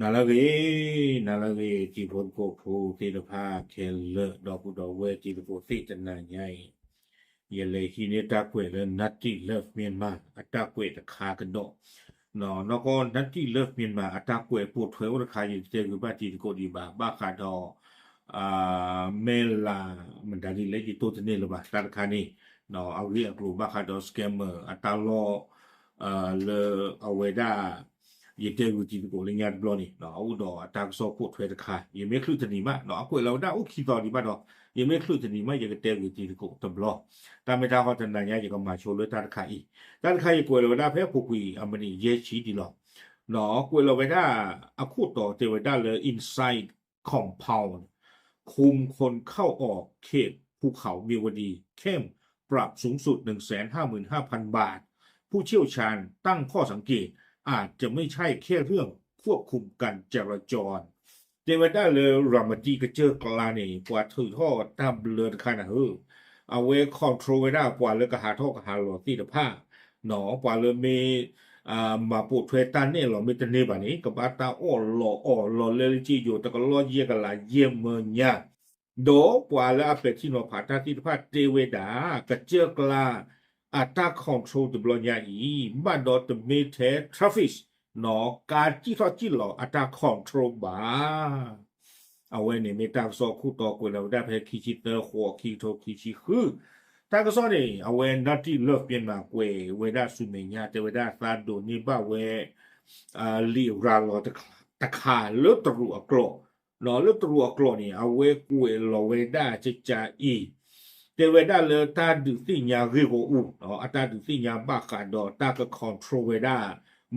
နၤလၢအဂ့ၤ, နၤလၢအဂ့ၤ တံၤဖိသကိးဖိသ့ၣ်တဖၣ်ခဲလၢာ် ဒီပုၢ်ဒီဝဲၢ်တံၤသကိးသ့ၣ် တနၤညါအံၤ ယလဲၤဟံးန့ၢ်တၢ်ကွဲးလၢ Native Love Myanmar အတၢ်ကွဲးတခါကဒီး, နီၢ်ကီၢ် Native Love Myanmar အတၢ်ကွဲးပိာ်ထွဲအိၣ်တခါ ယတတဲဂုာ်ဘၣ်တံၤသကိးဒံးဘၣ် ဘၣ်ဃးဒီး မဲၢ်လး မတၤဒ်လဲၣ် ယတိၢ်တန့ၢ်လၢၤဘၣ် တၢ်တခါန့ၣ် အဂ့ၢ်အကျိၤဘၣ်ဃးဒီး scammer အတၢ်လီၢ် လၢအဝဲဒၣ် ယတဲဂုာ်တံၤသကိးလၢညါတဘျီန့ၣ် အအိၣ်ဒီးအတၢ်ကစီၣ်ပိာ်ထွဲတခါ ယမ့ၢ်ချုးတနံၤမး အကွဲးလီၤဝဲဒၣ်အိၣ်ခံသီဒံးဘၣ်ဒီး ယမ့ၢ်ချုးတနံၤမး ယကတဲဂုာ်တံၤသကိးတဘျီ, တၢ်မ့ၢ်တၢ်ဟီတနၤညါ ယကမၤဆိလၢတၢ်တခါအံၤ, တၢ်တခါအံၤကွဲးလီၤဝဲဒၣ်ဖဲအပူၤကွံာ်အမံးနံးယဲၢ်ဆံဒံးလီၤ, ကွဲးလီၤဝဲဒၣ် အခိၣ်တီတဲဝဲဒၣ်လၢ inside compound คุมคนเข้าออกเขตภูเขาเมียวดี เข้ม ปรับสูงสุด หนึ่งแสนห้าหมื่นห้าพันบาท ผู้เชี่ยวชาญตั้งข้อสังเกต อาจจะไม่ใช่แค่เรื่องควบคุมการจราจร တဲဝဲဒၣ်လၢ ရၤမတံကစၢၢ်ကျါန့ၣ် ပှၤထုးထီၣ်တၢ်ဘျၢတခါနၤဧၢ, အဝဲ control ဝဲဒၣ် ပှၤလၢကဟးထီၣ်ကဟးလီၤသ့ၣ်တဖၣ်, ပှၤလၢမ့ၢ် မၤပိာ်ထွဲတၢ်နဲၣ်လီၤမ့ၢ်တန့ၢ်ဘၣ်န့ၣ် ကဘၣ်တၢ်အီၣ်လီၤအီၣ်လီၤလၢလၢက့ယိာ် တကလီၢ်ယဲၢ်ကလးယဲၢ်မၢညါ, ဒီးပှၤလၢအပဲာ်ထံနီၤဖးတၢ်သ့ၣ်တဖၣ်တဲဝဲဒၣ် ကစၢၢ်ကျါ အတၢ် control တဘျီညါအံၤ ဘၣ်ဒီးတမ့ၢ်ထဲ traffic နီၢ် ကါစံၣ်ထီၣ်စံၣ်လီၤအတၢ် control ဘၣ် အဝဲန့ၣ်မ့ၢ်တၢ်ကစီၣ်ခိၣ်တီကွဲးလီၤဝဲဒၣ်ဖဲခံဆံသၢ ဃိး ခံကထိခံဆံဃု, တၢ်ကစီၣ်န့ၣ် အဝဲ Native Love Myanmar ကွဲးဝဲဒၣ်ဆူမဲာ်ညါ တဲဝဲဒၣ်သးဒိးန့ၢ်ဘၣ်ဝဲ လံာ်ရၤလီၤတခါလၢတရူးအကျိာ်, လၢတရူးအကျိာ်န့ၣ် အဝဲကွဲးလီၤဝဲဒၣ်ကကးအံၤ တဲဝဲဒၣ်လၢတၢ်ဒုးသ့ၣ်ညါဂ့ၢ်ဂီၢ်အူ, အတၢ်ဒုးသ့ၣ်ညါဘၣ်ဃးဒီးတၢ်က control ဝဲဒၣ်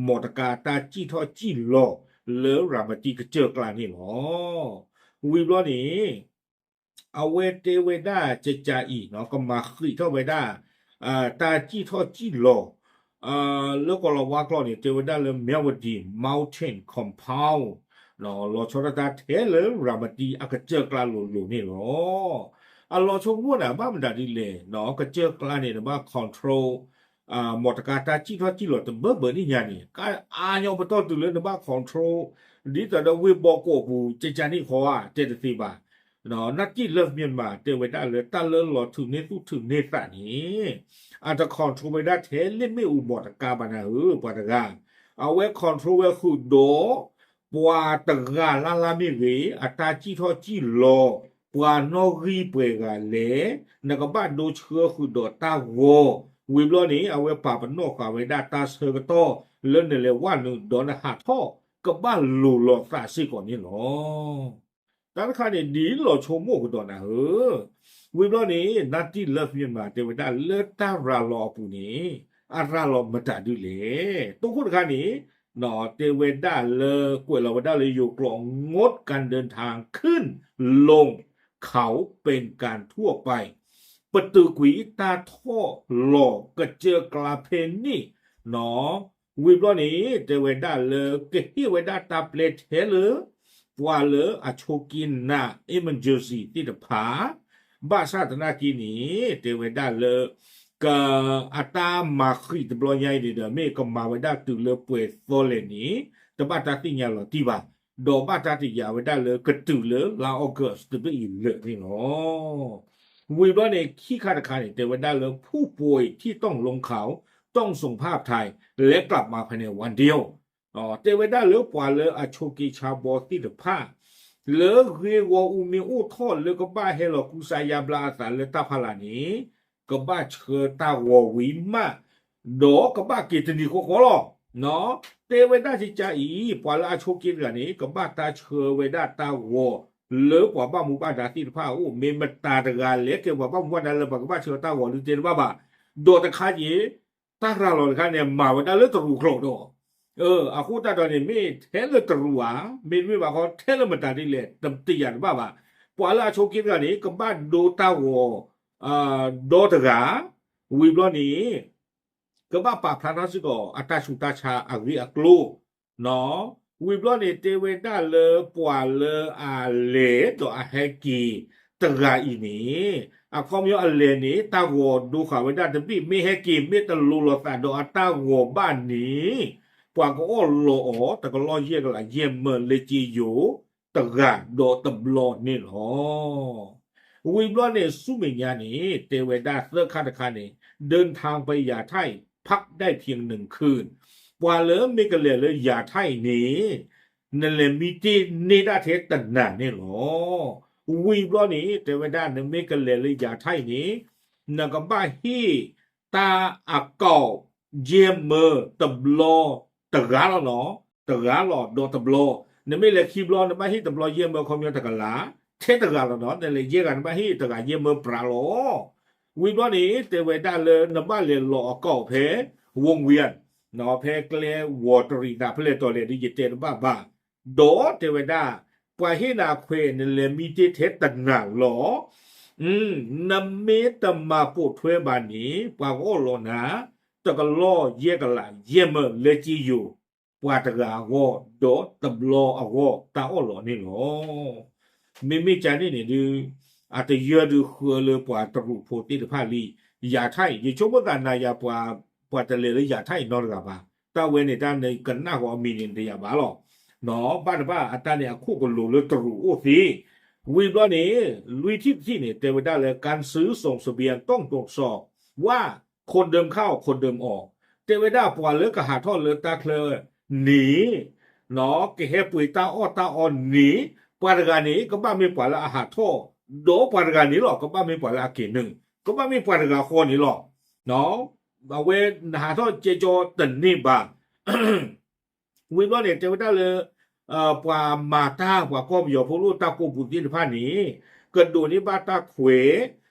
မီၢ်တကါတၢ်စံၣ်ထီၣ်စံၣ်လီၤလၢရၤမတံကစၢၢ်ကျါန့ၣ်လီၤ. ဝံၤဘျီန့ၣ် အဝဲတဲဝဲဒၣ်ကကးအံၤ ကမၤဃံးထီၣ်ဝဲဒၣ် တၢ်စံၣ်ထီၣ်စံၣ်လီၤ လၢကီၢ်လီၤဝါကျိာ်န့ၣ် တဲဝဲဒၣ်လၢ Myawaddy Mountain Compound လီၤဆီဒၣ်တၢ်ထဲလၢရၤမတံအကစၢၢ်ကျါလိၤလိၤန့ၣ်လီၤ. အလီၤဆီမိၣ်န့ၣ် ဘၣ်မတၤဒ်လဲၣ် ကစၢၢ်ကျါန့ၣ် နဘၣ် control မီၢ်တကါတၢ်စံၣ်ထီၣ်စံၣ်လီၤတဘၢဘၢန့ၣ်ညါန့ၣ် ကအါညီပတီၢ်တုၤလၢနဘၣ် control ဒ်သိးဒီးဝ့ၢ်ဘီကီၢ်ပူၤ ကကးန့ၣ်ဃီဧါ တဲတသ့ဘၣ် Native Love Myanmar တဲဝဲဒၣ်လၢတၢ်လၢလီၤထုးန့ၢ်သူၣ်ထုးန့ၢ်သးန့ၣ် အတ control ဝဲဒၣ်ထဲလ့ၣ်မ့ၣ်အူမီၢ်တကါဘၣ်နၤဧၢ ပှၤတဂၤ, အဝဲ control ဝဲဃုာ်ဒီး ပှၤတဂၤလၢ်လၢ်မ့ၢ်ဂ့ၤ အတၢ်စံၣ်ထီၣ်စံၣ်လီၤ ပှၤနီၣ်ဂံၢ်ပှဲၤဂၤလဲၣ် နကဘၣ်ဒိဆှၢဃုာ်ဒီးတၢ်ဂီၤ, ဝံၤဘျီန့ၣ် အဝဲပာ်ပနီၣ်ဃာ်ဝဲဒၣ်တၢ်ဆၢကတီၢ်လၢနလဲၤဝဲနုာ်ဒီးနဟးထီၣ် ကဘၣ်လိၤလိာ်သးစ့ၢ်ကီးန့ၣ်လီၤ. တၢ်တခါန့ၣ် ဒ်လီၤဆိကမိၣ်ကဒီးနၤဧၢ, ဝံၤဘျီန့ၣ် Native Love Myanmar တဲဝဲဒၣ်လၢတၢ်ရၤလီၤအပူၤန့ၣ် အရၤလီၤမတၤဒ်လဲၣ်, တိခိၣ်တခါန့ၣ် တဲဝဲဒၣ်လၢ ကွဲးလီၤဝဲဒၣ်လၢယိၤကျိာ် งดการเดินทางขึ้นลงเขาเป็นการทั่วไป ပတုာ်ကွံာ်တၢ်ထီၣ်လီၤကစၢၢ်ကျါဖဲန့ၣ် ဝံၤဘျီန့ၣ် တဲဝဲဒၣ်လၢ ကဟ့ၣ်ဝဲဒၣ်တၢ်ပျဲထဲလၢ ပှၤလၢအဆိးက့နၤ emergency သ့ၣ်တဖၣ် ဘၣ်ဆၣ်သနာ်က့န့ၣ် တဲဝဲဒၣ်လၢ က အတၢ်မၤဃံးတဘျီညါအံၤန့ၣ်ဒီး မ့ၢ်ကမၤဝဲဒၣ်တုၤလၢပှဲၤသီလဲၣ်န့ၣ် တဘၣ်တၢ်သ့ၣ်ညါလီၤတံၢ်ဘၣ်, ဒီးဘၣ်တၢ်တယာ်ဝဲဒၣ်လၢကတုၤလၢလါ August တဘ့ၣ်အံၤလၢာ်န့ၣ်လီၤ. ဝံၤဘျီန့ၣ် ခံခါတခါန့ၣ် တဲဝဲဒၣ်လၢ ผู้ป่วยที่ต้องลงเขาต้องส่งภาพถ่ายและกลับมาภายในวันเดียว တဲဝဲဒၣ်လၢပှၤလၢအဆိးက့ဆါဘီသ့ၣ်တဖၣ် လၢဂ့ၢ်ဂီၢ်အူမ့ၢ်အိၣ်ထီၣ်လၢကဘၣ်ဟဲလီၤကူစါယါဘျါအသးလၢတၢ်ဖီလာ်န့ၣ် ကဘၣ်ဆှၢတၢ်ဂီၤဝံၤမး ဒီးကဘၣ်က့ၤတနံၤဃီဃီလီၤ. တဲဝဲဒၣ်ကကးအံၤ ပှၤလၢအဆိးက့တဂၤန့ၣ် ကဘၣ်တၢ်ဆှၢဝဲဒၣ်တၢ်ဂီၤ လၢပှၤဘၣ်မူဘၣ်ဒါသ့ၣ်တဖၣ်အအိၣ် မ့ၢ်မတၤတဂၤလဲၣ် ကဲပှၤဘၣ်မူဘၣ်ဒါလၢပှၤကဘၣ်ဆှၢတၢ်ဂီၤဒုးတဲတဘၣ်ဘၣ်. ဒီးတခါက့ၤ တၢ်ရၤလီၤတခါန့ၣ် မၤဝဲဒၣ်လၢတရူးကျိာ်ဒီး အဃိသတးဒီးန့ၣ် မ့ၢ်ထဲလၢတရူးဧါ မ့တမ့ၢ်ဘၣ်ဃီ ထဲလၢမတၤဒ်လဲၣ် တယာ်တဘၣ်ဘၣ်. ပှၤလၢအဆိးက့တဂၤန့ၣ် ကဘၣ်ဒိတၢ်ဂီၤ ဒီတဂၤ ဝံၤဘျီန့ၣ် ကဘၣ်ပာ်ဖျါထီၣ်စ့ၢ်ကီး အတၢ်ဆူးတၢ်ဆါအဂ့ၢ်အကျိၤ ဝံၤဘျီန့ၣ် တဲဝဲဒၣ်လၢပှၤလၢအလဲၤဒီးအဟဲက့ၤတဂၤအံၤန့ၣ် အခီပညီအလဲၤန့ၣ် တၢ်ဂီၤဒိဃာ်ဝဲဒၣ်တဘ့ၣ် မ့ၢ်ဟဲက့ၤ မ့ၢ်တလိၤလိာ်သးဒီးအတၢ်ဂီၤဘၣ်န့ၣ် ပှၤကအီၣ်လီၤအီၤ တကလီၢ်ယဲၢ်ကလးယဲၢ်မၢလၢက့ယိၤ တဂၤဒီးတဘျီန့ၣ်လီၤ. ဝံၤဘျီန့ၣ် ဆူမဲာ်ညါန့ၣ် တဲဝဲဒၣ်သၢခါတခါန့ၣ် เดินทางไปยาไท่ พักได้เพียงหนึ่งคืน ပှၤလၢမ့ၢ်ကလဲၤလၢယၤထၣ်အံၤန့ၣ် နလဲၤမံတ့ၢ်န့ၢ်ဒၣ်ထဲတနၤန့ၣ်လီၤ. ဝံၤဘျီန့ၣ် တဲဝဲဒၣ် နမ့ၢ်ကလဲၤလၢယၤထၣ်အံၤန့ၣ် နကဘၣ်ဟ့ၣ်တၢ်အကီၢ်ယဲၢ်မၢတဘျီ တဂၤလီၤနီၤ, တဂၤလီၤဒီးတဘျီ, နမ့ၢ်လဲၤခံဘျီ နဘၣ်ဟ့ၣ်တဘျီယဲၢ်မၢ ခီပညီတကလး, ထဲတဂၤလီၤနီၤ, နလဲၤယဲၢ်ဂၤ နဘၣ်ဟ့ၣ်တဂၤယဲၢ်မၢပြးလီၤ. ဝံၤဘျီန့ၣ် တဲဝဲဒၣ်လၢနဘၣ်လဲၤလီၤအကီၢ်ဖဲ ဝူဝံၤ ဖဲကျဲဝီၤတရံးနၤ ဖဲလဲၣ်တီၤလဲၣ်ဒီး ယတဲတဘၣ်ဘၣ်. ဒီးတဲဝဲဒၣ် ပှၤဟ့ၣ်နၤအခွဲး နလဲၤမံတ့ၢ်ထဲတနၤလီၤ. နမ့ၢ်တမၤပိာ်ထွဲဘၣ်န့ၣ် ပှၤကအီၣ်လီၤနၤ တကလီၢ်ယဲၢ်ကလးယဲၢ်မၢလၢက့ယိၤ ပှၤတဂၤအဂီၢ် ဒီးတဘျီအဂီၢ်တၢ်အီၣ်လီၤန့ၣ်လီၤ. မ့မ့ၢ်ကန့ၣ်န့ၣ်ဒုး အတယၢဒုးဃၢလၢပှၤတရူးဖိသ့ၣ်တဖၣ်လံ. ယၤထၣ်အံၤ ယဆိကမိၣ်သးနၤယၤပှၤ ပှၤတလဲၤလၢယၤထၣ်အံၤနီတဂၤဘၣ်. တၢ်ဝဲန့ၣ် တၢ်နကနၣ်ဃီအမံၤန့ၣ် တယၤဘၣ်လီၤ. ဘၣ်တဘၣ်အတၢ်န့ၣ်အခိၣ်ကလိၤလၢတရူးအိၣ်သ့. ဝံၤဘျီန့ၣ် လွံၢ်ထံၣ်တထံၣ်န့ၣ် တဲဝဲဒၣ်လၢ การซื้อส่งเสบียงต้องตรวจสอบว่าคนเดิมเข้าคนเดิมออก တဲဝဲဒၣ်ပှၤလၢကဟးထီၣ်လၢတၢ်ချၢန့ၣ် ကဟဲပှ့ၤတၢ်အီၣ်တၢ်အီန့ၣ် ပှၤတဂၤန့ၣ် ကဘၣ်မ့ၢ်ပှၤလၢအဟးထီၣ်, ဒီးပှၤတဂၤန့ၣ်လီၤ ကဘၣ်မ့ၢ်ပှၤလၢအက့ၤနုာ်, ကဘၣ်မ့ၢ်ပှၤတဂၤဃီန့ၣ်လီၤ. အဝဲနဟးထီၣ်ကဲကၠီတန့ၢ်ဘၣ်. ဝံၤဘျီန့ၣ် တဲဝဲဒၣ်လၢ ပှၤမၤတၢ် ပှၤကီၢ်ပယီၤဖိလၢတၢ်ကိးပူၤသ့ၣ်တဖၣ်န့ၣ် ကဒိးန့ၢ်ဘၣ်တၢ်ခွဲး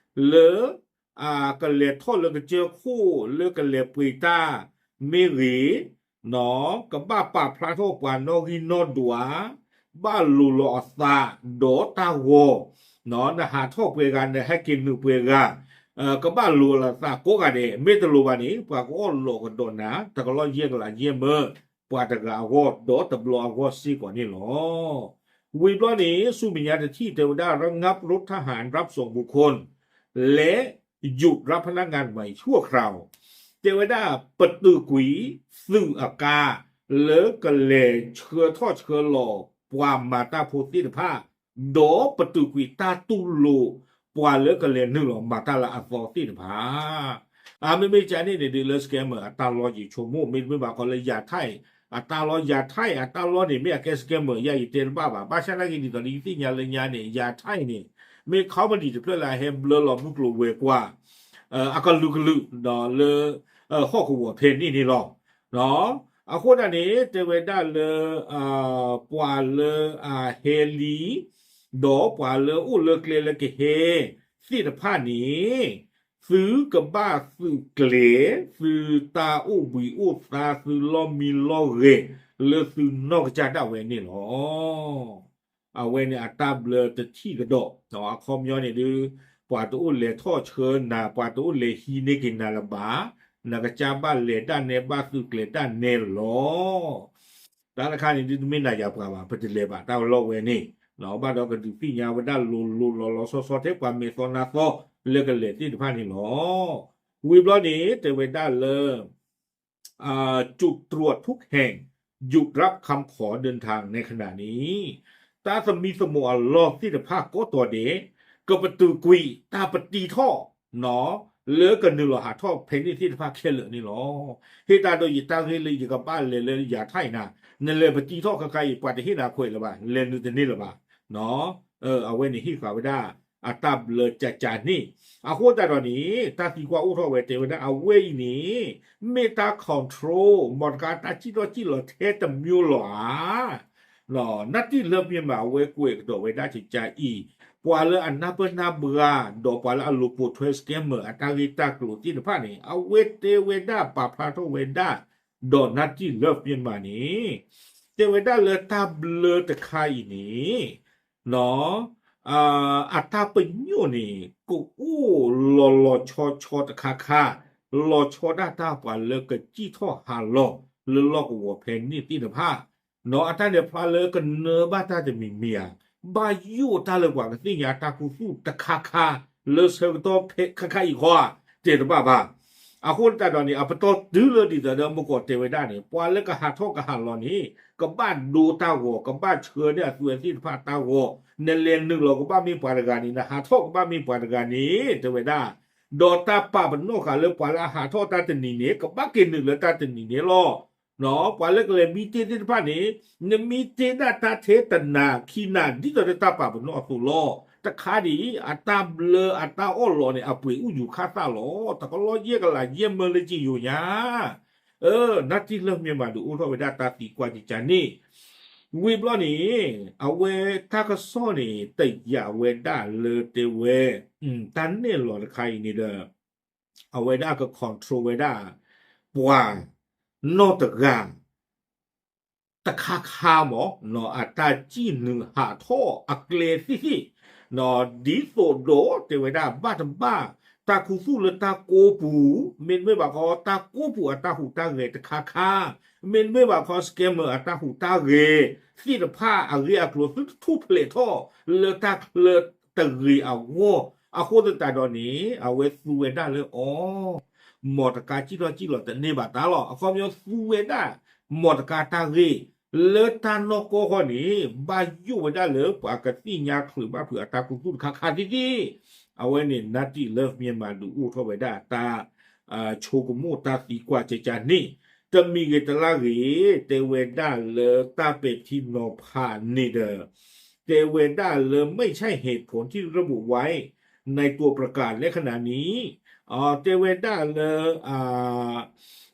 လၢ ကလဲၤထီၣ်လၢကစၢၢ်ခိၣ် လၢကလဲၤပှ့ၤတၢ်မ့ၢ်ဂ့ၤ, ကဘၣ်ပာ်ဖျါထီၣ်ပှၤနီၣ်ဂံၢ်နီၣ်ဒွး, ဘၣ်လိၤလီၤအသးဒီးတၢ်ဂီၤ, နဟးထီၣ်ပှဲၤဂၤ နဟဲက့ၤနုာ်ပှဲၤဂၤ, ကဘၣ်လိၤလီၤအသးကိးဂၤဒဲး, မ့ၢ်တလိၤဘၣ်န့ၣ် ပှၤကအီၣ်လီၤကဒီးနၤ တကလီၢ်ယဲၢ်ကလးယဲၢ်မၢ ပှၤတဂၤအဂီၢ် ဒီးတဘျီအဂီၢ်စ့ၢ်ကီးန့ၣ်လီၤ. ဝံၤဘျီန့ၣ် ဆူမဲာ်ညါတထံၣ် တဲဝဲဒၣ် ระงับรถทหารรับส่งบุคคล และหยุดรับพนักงานใหม่ชั่วคราว တဲဝဲဒၣ် ပတုာ်ကွံာ်သုးအကါ လၢကလဲၤဆှၢထီၣ်ဆှၢလီၤပှၤမၤတၢ်ဖိသ့ၣ်တဖၣ်, ဒီးပတုာ်ကွံာ်တၢ်တူၢ်လိာ် ပှၤလၢကလဲၤနုာ်လီၤမၤတၢ်လၢအသီသ့ၣ်တဖၣ် အမ့မ့ၢ်ကန့ၣ်န့ၣ်ဒုးလၢ scammer အတၢ်လီၢ်ယဆိကမိၣ် မ့တမ့ၢ်ဘၣ်ဃီလၢယၤထၣ်အံၤ အတၢ်လီၢ် ယၤထၣ်အံၤ အတၢ်လီၢ်န့ၣ် မ့ၢ်အကဲ scammer ယၤယတဲတဘၣ်ဘၣ်. ဘၣ်ဆၣ်နာ်က့ဒ်သိးဒီးယသ့ၣ်ညါလၢညါန့ၣ် ယၤထၣ်အံၤန့ၣ် မ့ၢ် comedy တဖျၢၣ်လၢအဟဲဘျၢလီၤမုၢ်ကျိၤဝဲၤကွာ် အကလုာ်ကလုာ်ဒီးလၢ ဟီၣ်ကဝီၤဖဲန့ၣ်န့ၣ်လီၤ. အဃိဒၣ်န့ၣ် တဲဝဲဒၣ်လၢ ပှၤလၢအဟဲလံ ဒီးပှၤလၢအိၣ်လၢကျဲလၢကဟဲသ့ၣ်တဖၣ်န့ၣ် သုကဘၣ်သုးကျဲၤ သုတၢ်အိၣ်ဘှံးအိၣ်သါ သုလီၢ်မံလီၢ်ဂဲၤ လၢသုနီၢ်ကစၢ်ဒၣ်ဝဲန့ၣ်လီၤ. အဝဲန့ၣ်အတၢ်ဘျၢတထံၣ်ကဒီး အခီပညီန့ၣ်ဒုး ပှၤတအိၣ်လဲၤထီၣ်ဆှၢနၤ ပှၤတအိၣ်လဲၤဟံးန့ၢ်က့ၤနၤလၢၤဘၣ်, နကစၢ်ဘၣ်လဲၤဒၣ်နဲ ဘၣ်သုးကျဲၤဒၣ်နဲလီၤ. တၢ်တခါန့ၣ်ဒုးတမ့ၢ်နၤယၤပှၤဘၣ် ပတလဲၤဘၣ်တၢ်လီၢ်ဝဲန့ၣ်, ဘၣ်ဒီးကဒုးသ့ၣ်ညါဝဲဒၣ်လိၤလိၤလီၤလီၤဆီဆီထဲပှၤမဲာ်သီနါသီလၢကလဲၤသ့ၣ်တဖၣ်န့ၣ်လီၤ. ဝံၤဘျီန့ၣ် တဲဝဲဒၣ်လၢ จุดตรวจทุกแห่งหยุดรับคำขอเดินทางในขณะนี้ တၢ်သမံသမိးအလီၢ်သ့ၣ်တဖၣ်ကိးတီၤဒဲး ကပတုာ်ကွံာ်တၢ်ပတံထီၣ် လၢကနုာ်လီၤဟးထီၣ်ဖဲန့ၣ်သ့ၣ်တဖၣ်ခဲလၢာ်န့ၣ်လီၤ. ဟ့ၣ်တၢ်ဒီးယတၢ်ဂ့ၢ်လၢယကဘၣ်လဲၤလၢယၤထၣ်အံၤနၤ, နလဲၤပတံထီၣ်ခဲခါအံၤ ပှၤတဟ့ၣ်နၤခွဲးလၢၤဘၣ်, လဲၤနုာ်တန့ၢ်လၢၤဘၣ်. အဝဲန့ၣ်ဟ့ၣ်ဃာ်ဝဲဒၣ် အတၢ်ဘျၢကကန့ၣ်, အဃိသတးဒီးန့ၣ် တၢ်သံကွၢ်အိၣ်ထီၣ်ဝဲတဲဝဲဒၣ် အဝဲအံၤန့ၣ် မ့ၢ်တၢ် control မီတကါတၢ်စံၣ်ထီၣ်စံၣ်လီၤထဲတမံၤလီၤဧါ. နၢ်တံၢ်လၢပျ့ၤမး အဝဲကွဲးကဒီးဝဲဒၣ်ကကအံၤ, ပှၤလၢအနၢ်ပၢၢ်နၢ်ဘှါ ဒီးပှၤလၢအလိၤပိာ်ထွဲ scammer အတၢ်ဂ့ၢ်တၢ်ကျိၤသ့ၣ်တဖၣ်န့ၣ် အဝဲတဲဝဲဒၣ်ပာ်ဖျါထီၣ်ဝဲဒၣ် ဒီးနၢ်တံၢ်လၢပျ့ၤမးန့ၣ် တဲဝဲဒၣ်လၢတၢ်ဘျၢတခါအံၤန့ၣ် အတၢ်ပညိၣ်န့ၣ် ကအိၣ်လီၤလီၤဆီဆီတခါခါ, လီၤဆီဒၣ်တၢ်ပှၤလၢကစံၣ်ထီၣ်ဟးလီၤလၢလီၢ်ကဝီၤဖဲန့ၣ်သ့ၣ်တဖၣ်, အတၢ်န့ၣ်ဖျါလၢကနၢဘၣ်တၢ်တမံၤမံၤဧါ, ဘၣ်ယိၣ်တၢ်လၢပှၤကသ့ၣ်ညါတၢ်ခူသူၣ်တခါခါ လၢဆၢကတီၢ်ဖဲခါခါအံၤဃီဧါ, တဲတဘၣ်ဘၣ်. အဃိသတးဒီးန့ၣ် အပတီၢ်တုၤလၢဒ်သိးဒီးမုၢ်ကီၢ်တဲဝဲဒၣ်န့ၣ် ပှၤလၢကဟးထီၣ်ကဟးလီၤန့ၣ် ကဘၣ်ဒိတၢ်ဂီၤ ကဘၣ်ဆှၢန့ၢ်အသုးဝဲသ့ၣ်တဖၣ်တၢ်ဂီၤ, နလဲၤနုာ်လီၤကဘၣ်မ့ၢ်ပှၤတဂၤန့ၣ် နဟးထီၣ်ကဘၣ်မ့ၢ်ပှၤတဂၤန့ၣ် တဲဝဲဒၣ်, ဒီးတၢ်ပာ်ပနီၣ်ဃာ်လၢပှၤလၢအဟးထီၣ်တၢ်တနံၤန့ၣ် ကဘၣ်က့ၤနုာ်လၢတၢ်တနံၤန့ၣ်လီၤ. ပှၤလၢကလဲၤမံတ့ၢ်သ့ၣ်တဖၣ်န့ၣ် နမံတ့ၢ်ဒၣ်တၢ်ထဲတနၤခံနၤ ဒ်သိးဒီးတၢ်ပာ်ပနီၣ်အသိးလီၤ. တခါဒံး အတၢ်ဘျၢအတၢ်အီၣ်လီၤန့ၣ် အပှ့ၤအူယူၤခၣ်သၣ်လီၤ. တကလီၢ်ယဲၢ်ကလးယဲၢ်မၢလၢကံယိၤညါ အ Native Love Myanmar ဒုးအိၣ်ထီၣ်ဝဲဒၣ်တၢ်သံကွၢ်ကကန့ၣ်, ဝံၤဘျီန့ၣ် အဝဲတၢ်ကစီၣ်န့ၣ် တယာ်ဝဲဒၣ်လၢတဲဝဲ တၢ်နဲၣ်လီၤတခါအံၤန့ၣ်ဒီး အဝဲဒၣ်က control ဝဲဒၣ် ပှၤနီၢ်တဂၤ တခါခါမး အတၢ်စံၣ်နုာ်ဟးထီၣ်အကျဲသ့ၣ်သ့ၣ်, ဒ်သိးဒီးတဲဝဲဒၣ်ဘၣ်တဘၣ် တၢ်ခူသူၣ်လၢတၢ်ကိးပူၤ, မ့တမ့ၢ်ဘၣ်ခီ တၢ်ကိးပူၤအတၢ်ဟူးတၢ်ဂဲၤတခါခါ, မ့တမ့ၢ်ဘၣ်ခီ scammer အတၢ်ဟူးတၢ်ဂဲၤသ့ၣ်တဖၣ် အဂ့ၢ်အကျိၤသုတထူၣ်ဖျဲးထီၣ် လၢတၢ်ချၢတဂ့ၤအဂီၢ်, အဃိသတးဒီးန့ၣ် အဝဲသူဝဲဒၣ်လၢအီၤ မီၢ်တကါစံၣ်ထီၣ်စံၣ်လီၤတန့ၢ်ဘၣ်တၢ်လီၤ. အခီပညီသူဝဲဒၣ် မီၢ်တကါတၢ်ဂ့ၢ် လၢတၢ်နီၢ်ကီၢ်ဃီန့ၣ် ဘၣ်ယိၣ်ဝဲဒၣ်လၢပှၤကသ့ၣ်ညါချုးဘၣ်ဖုးအတၢ်ခူသူၣ်တခါခါသ့ၣ်သ့ၣ်, အဝဲန့ၣ် Native Love Myanmar ဒုးအိၣ်ထီၣ်ဝဲဒၣ်တၢ် ဆိကမိၣ်တၢ်သံကွၢ်ကကန့ၣ်, တမံၤဂ့ၤတလါဂ့ၤ တဲဝဲဒၣ်လၢတၢ်ပဲာ်ထံနီၤဖးန့ၣ်ဒီး တဲဝဲဒၣ်လၢ ไม่ใช่เหตุผลที่ระบุไว้ในตัวประกาศและขณะนี้ တဲဝဲဒၣ်လၢ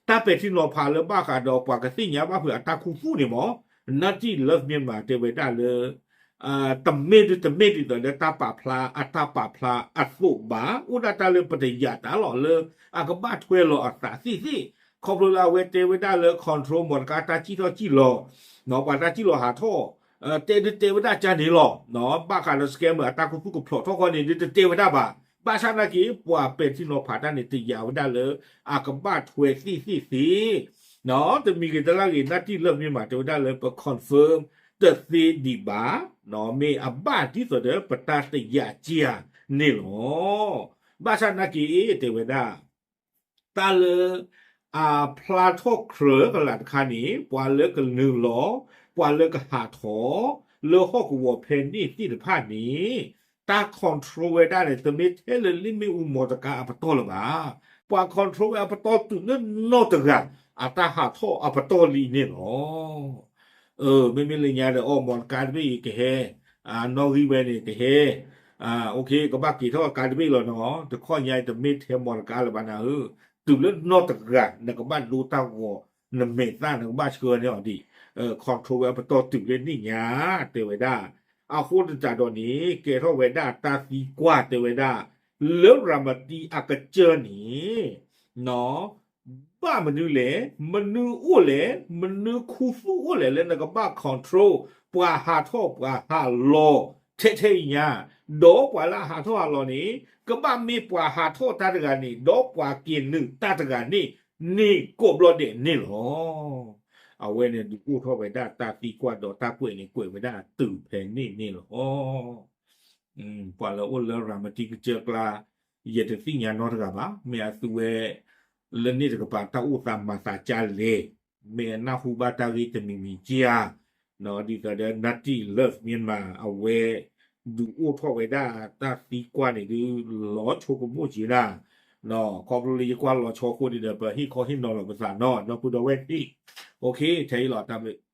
တၢ်ပဲာ်ထံနီၤဖးလၢဘၣ်ဃးဒီး ပှၤကသ့ၣ်ညါဘၣ်ဖုးအတၢ်ခူသူၣ်န့ၣ်မး Native Love Myanmar တဲဝဲဒၣ်လၢ တမ့ၢ်ဒ်တမ့ၢ်ဒ်သိးလၢတၢ်ပာ်ဖျါ အတၢ်ပာ်ဖျါအသိးဘၣ်, အိၣ်ဒၣ်တၢ်လၢပတယာ်တၢ်လီၤလၢ အကဘၣ်ထွဲလီၤအသးသ့ၣ်သ့ၣ်, ခီဖျိလၢအဝဲတဲဝဲဒၣ်လၢ control မီၢ်တကါတၢ်စံၣ်ထီၣ်စံၣ်လီၤ, ပှၤတၢ်စံၣ်လီၤဟးထီၣ် တဲဒုးတဲဝဲဒၣ်ကန့ၣ်လီၤ. ဘၣ်ဃးဒီး scammer အတၢ်ခူသူၣ်ကဖျိးထီၣ်ဃီန့ၣ် ဒုးတတဲဝဲဒၣ်ဘၣ်. ဘၣ်ဆၣ်နာ်က့ ပှၤပဲာ်ထံနီၤဖးတၢ်န့ၣ် တယာ်ဝဲဒၣ်လၢ အကဘၣ်ထွဲသ့ၣ်သ့ၣ်သ့ၣ်, တမံၤဂ့ၤတလါဂ့ၤ Native Love Myanmar တဲဝဲဒၣ်လၢပ confirm တသ့ဒံးဘၣ်, မ့ၢ်အဘၣ်ဒ်သိးဒီးပတၢ်တယာ်ကန့ၣ်လီၤ. ဘၣ်ဆၣ်နာ်က့ တဲဝဲဒၣ် တၢ်လၢ အဖျါထီၣ်ကြၢးကလာ်တခါန့ၣ် ပှၤလၢကနုာ်လီၤ, ပှၤလၢကဟးထီၣ် လၢဟီၣ်ကဝီၤဖဲန့ၣ်သ့ၣ်တဖၣ်န့ၣ် တၢ် control ဝဲဒၣ်န့ၣ် တမ့ၢ်ထဲလၢလ့ၣ်မ့ၣ်အူမီၢ်တကါအပတီၢ်လၢၤဘၣ်. ပှၤ control ဝဲအပတီၢ်တုၤလၢနီၢ်တဂၤ အတၢ်ဟးထီၣ်အပတီၢ်လံန့ၣ်လီၤ. မ့မ့ၢ်လၢညါဒီး အီၣ်မီၢ်တကါတဘ့ၣ်အံၤကဟဲ, နီၣ်ဂံၢ်ဝဲန့ၣ်ကဟဲ, ကဘၣ်က့ၤထီၣ်ကါတဘ့ၣ်လီၤနီၤ, တခီညါအံၤတမ့ၢ်ထဲမီၢ်တကါလၢၤဘၣ်နၤဧၢ, တုၤလၢနီၢ်တဂၤ နကဘၣ်ဒိတၢ်ဂီၤ, နမဲာ်သၣ်နကဘၣ်ဆှၢန့ၢ်အီၤဒံး, control ဝဲအပတီၢ်တုၤလၢန့ၣ်ညါ, တဲဝဲဒၣ်. အဃိသတးဒီးန့ၣ် ကဲထီၣ်ဝဲဒၣ်တၢ်သံကွၢ်တဲဝဲဒၣ်, လၢရၤမတံအကစၢၢ်န့ၣ် ဘၣ်မနုၤလဲၣ်, မနုၤအိၣ်လဲၣ်, မနုၤခူသူၣ်အိၣ်လဲၣ် လၢနကဘၣ် control ပှၤဟးထီၣ်ပှၤဟးလီၤ ထဲထဲအံၤညါ, ဒီးပှၤလၢအဟးထီၣ်ဟးလီၤန့ၣ် ကဘၣ်မ့ၢ်ပှၤဟးထီၣ်တၢ်တဂၤန့ၣ် ဒီးပှၤက့ၤနုာ်တၢ်တဂၤန့ၣ် န့ၣ်ကိးဘျီဒဲးန့ၣ်လီၤ. အဝဲန့ၣ်ဒုးအိၣ်ထီၣ်ဝဲဒၣ်တၢ်သံကွၢ်ဒီးတၢ်ကွဲးန့ၣ် ကွဲးဝဲဒၣ်တုၤဖဲန့ၣ်န့ၣ်လီၤ. ပှၤလၢအိၣ်လၢရၤမတံကစၢၢ်ကျါ ယတသ့ၣ်ညါနီတဂၤဘၣ်. မ့ၢ်အသုဝဲ လၢန့ၣ်တကပၤ တၢ်အိၣ်သးမၤသးကလဲၣ်, မ့ၢ်အနၢ်ဟူဘၣ်တၢ်ဂ့ၢ်တမံၤမံၤက့ဧါ, ဒ်သိးဒီး Native Love Myanmar အဝဲ ဒုးအိၣ်ထီၣ်ဝဲဒၣ်တၢ်သံကွၢ်န့ၣ်ဒုး လီၤဆိကမိၣ်က့ၤနၤ, ခီဖျိလၢယကွၢ်လီၤဆီအဃိန့ၣ်ဒီး ပဟ့ၣ်ခီဟ့ၣ်နီၤလီၤပသးနီၤ ဒီပုၢ်ဒီဝဲၢ်သ့ၣ်, ထဲအံၤလီၤတၢ်ဘျုး